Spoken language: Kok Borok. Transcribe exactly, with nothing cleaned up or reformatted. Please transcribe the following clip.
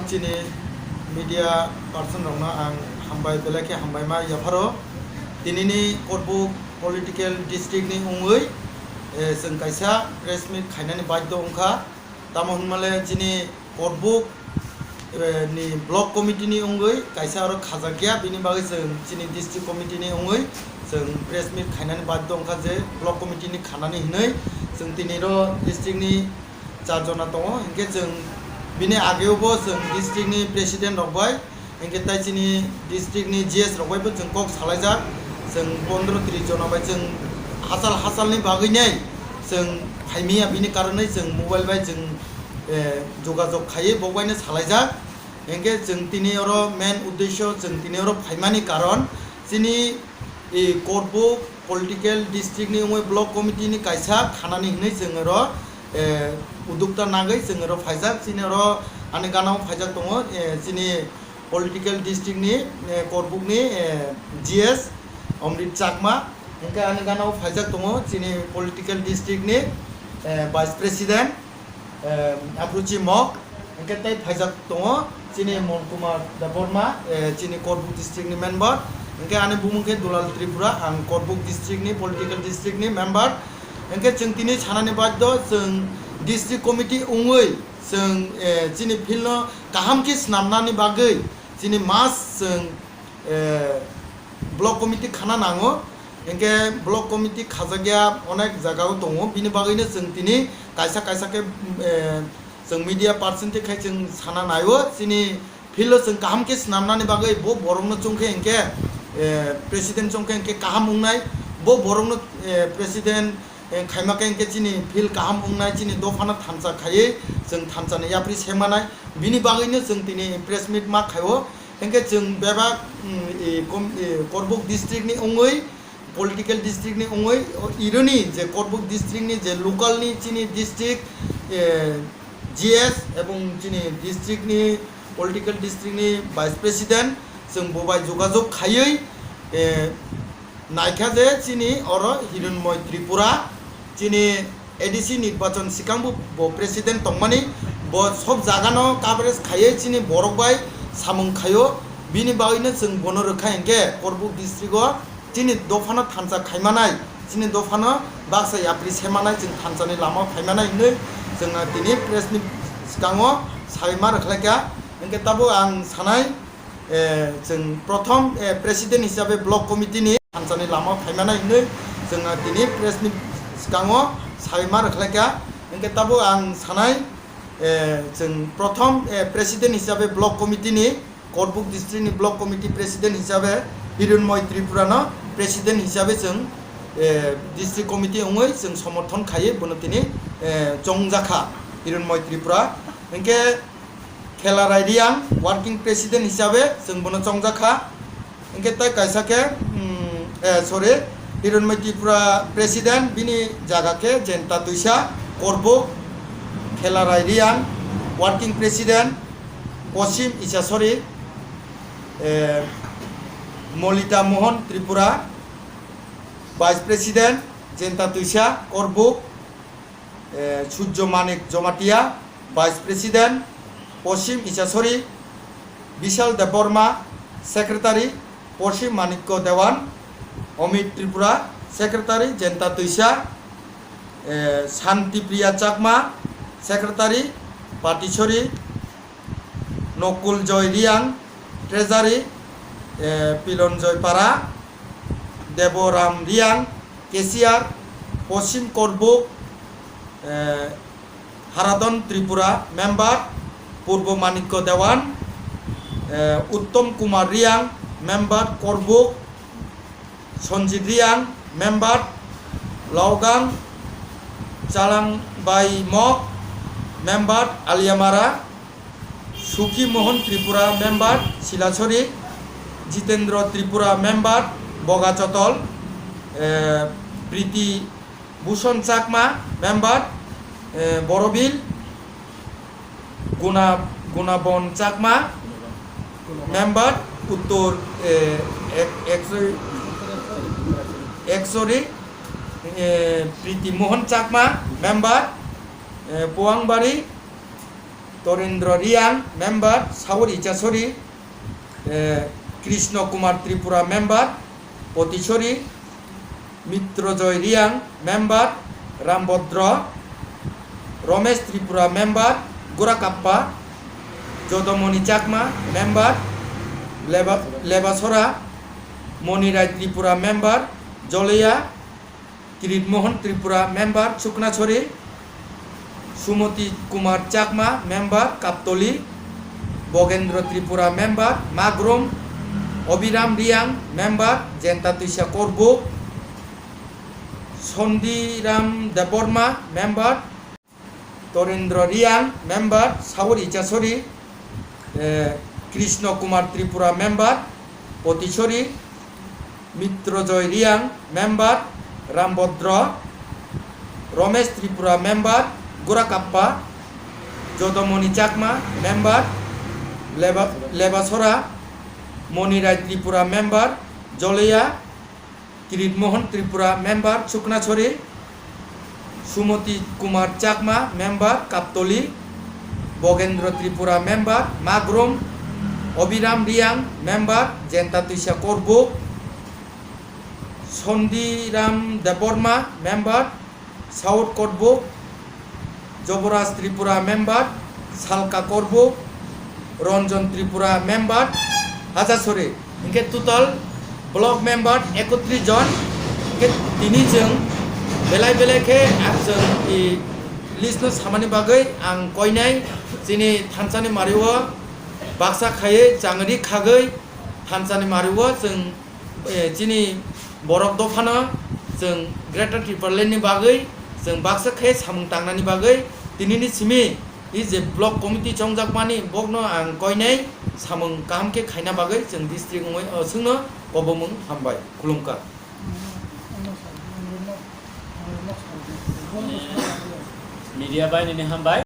Chini media person rokno ang hambai, belai khe hambai ma yapharo. Tinini Korbuk political district ni wngwi, eh, chwng kaisa press meet khainani badhyo wngkha. Tamo hwnmale chini Korbuk, eh, ni block committee ni wngwi kaisa oro khajakya, bini bagwi chwng chini district committee ni wngwi chwng press meet khainani badhyo wngkha je block committee ni khanani hwnwi chwng tini ro district ni char jona tongo, hinkhe chwng bini ageo bo chwng district ni president rok bai, hinkhe tai chini district ni G S rok bai bo chwng kok salaijak, chwng pondro tris jona bai chwng hachal hachal ni bagwi nai chwng phaimiya, bini karonwi chwng mobile bai chwng, eh, jogajog khaiwi bo bai no salaijak, hinkhe chwng tini oro main uddesho chwng tini oro phaimani karon chini, eh, Korbuk political district ni wngwi block committee ni kaisa khanani hinwi chwng oro, eh, udukta nagwi chwng oro phaijak. Chini oro ani gana o phaijak tongo, eh, chini political district ni, eh, Korbuk ni, eh, G S Omrit Chakma, hinkhe ani gana o phaijak tongo chini political district ni, eh, vice president, eh, Apruchi Mok, hinkhe tei phaijak tongo chini Mon Kumar Debbarma, eh, chini Korbuk district ni member, hinkhe ani bumung khe Dulal Tripura, ang Korbuk district ni political district ni member, hinkhe chwng tini sanani badhyo chwng district committee wngwi chwng, eh, chini field no kaham khe swnamnani bagwi chini mas chwng, eh, block committee khana nango, hinkhe block committee khajakya onek jaga o tongo, bini bagwino chwng tini kaisa kaisa khe, eh, chwng media person twi khai chwng sana naio, chini field o chwng kaham khe swnamnani bagwi bo borokno chwng khe hinkhe, eh, president chwng khe hinkhe kaham wngnai, bo borokno, eh, president, eh, khaima khe hinkhe chini field kaham wngnai, chini dophano thansa khaiwi chwng thansani yapri semanai, bini bagwino chwng tini press meet ma khaio. Hinkhe chwng bebak, mm, e, kom-, e, Korbuk district ni wngwi, political district ni wngwi, o, ironi je Korbuk district ni je local ni chini district, e, G S ebong chini district ni political district ni vice president chwng bo bai jogajog khaiwi, e, naikha je chini oro Hironmoy Tripura, chini A D C nirbachon swkang bo, bo president tongmani, bo sob jagano coverage khaiwi chini borok bai samung khaio, bini bagwino chwng bono rwkha hinkhe Korbuk district o chini dophano thansa khaimanai, chini dophano baksa yapri semanai, chwng thansani lama phaimanai hinwi chwng tini press ni swkango sawi ma rwkhlaikha. Hinkhe tabuk ang sanai, eh, chwng prothom, eh, president hisabe block committee ni thansani lama phaimana hinwi chwng tini press ni swkango sawi ma rwkhlaikha. Hinkhe tabuk ang sanai, eh, chwng prothom, eh, president hisabe block committee ni, Korbuk district ni block committee president hisabe Hironmoy Tripura no president hisabe chwng, eh, district committee wngwi chwng somorthon khaiwi bono tini, eh, chongjakha Hironmoy Tripura. Hinkhe Khelarai Riang working president hisabe chwng bono chongjakha. Hinkhe tei kaisa khe, mm, eh, sorry, Hironmoy Tripura president, bini jaga khe Jenta Twisa, Korbuk. Khelarai Riang working president, Poschim Isasori, eh, Molita Mohan Tripura, vice president, Jenta Twisa, Korbuk. Eh, Surjo Manik Jomatia, Vice President, Poschim Isasori, Bishal Debbarma, Secretary, Poschim Manikko Dewan, Omit Tripura, Secretary, Jenta Twisa, eh, Santi Priya Chakma, Secretary, Patisori, Nokul Joy Riang, Treasury, eh, Pilon Joy Para, Deboram Riang, Cashier, Poschim Korbuk, eh, Haradon Tripura, member, Purbo Manikko Dewan, eh, Uttom Kumar Riang, member, Korbuk, Sonjit Riang, member, Laogang, Chalangbai Mok, member, Aliamara, Suki Mohan Tripura, member, Silasori, Jitendra Tripura, member, Bogachotol, eh, Priti Bhushon Chakma, member, eh, Borobil, Guna, Gunabon Chakma, member, Uttor, eh, ek-, ekso-, Eksori, eh, Priti Mohan Chakma, member, eh, Powangbari, Torendra Riang, member, Saur Ichasori, eh, Krishna Kumar Tripura, member, Potisori, Mitrojoy Riang, member, Rambodro, Romesh Tripura, member, Gurakappa, Jodomoni Chakma, member, Leba-, Lebasora, Monirai Tripura, member, Joleya, Kirit Mohan Tripura, member, Chuknachori, Sumoti Kumar Chakma, member, Kaptoli, Bogendra Tripura, member, Magrum, Obiram Riang, member, Jenta Tuisa Korbuk, Sondiram Debbarma, member, Torendra Riang, member, Saur Ichasori, eh, Krishna Kumar Tripura, member, Potisori, Mitrojoy Riang, member, Rambodro, Romesh Tripura, member, Gurakappa, Jodomoni Chakma, member, Leba-, Lebasora, Monirai Tripura, member, Joleya, Kirit Mohan Tripura, member, Chuknachori, Sumoti Kumar Chakma, member, Kaptoli, Bogendra Tripura, member, Magrum, Obiram Riang, member, Jenta Tuisa Korbuk, Sondiram Debbarma, member, South Korbuk, Joboraj Tripura, member, Salka Korbuk, Ranjan Tripura, member, Hajasori. Hingke total block member ekotris jon. Hingke tini chwng belai belai khe ang chwng i list no samani bagwi ang koinai chini thansani mario baksa khaiwi changri khagwi thansani mario chwng, eh, chini borok dophano chwng Greater Tipraland ni bagwi chwng baksa khe samung tangnani bagwi tinini simi i je block committee chongjakmani bokno ang koinai samung kaham khe khaina bagwi chwng district wngwi, o, chwngno kobomung hambai khulumkha. Media bainini hambai,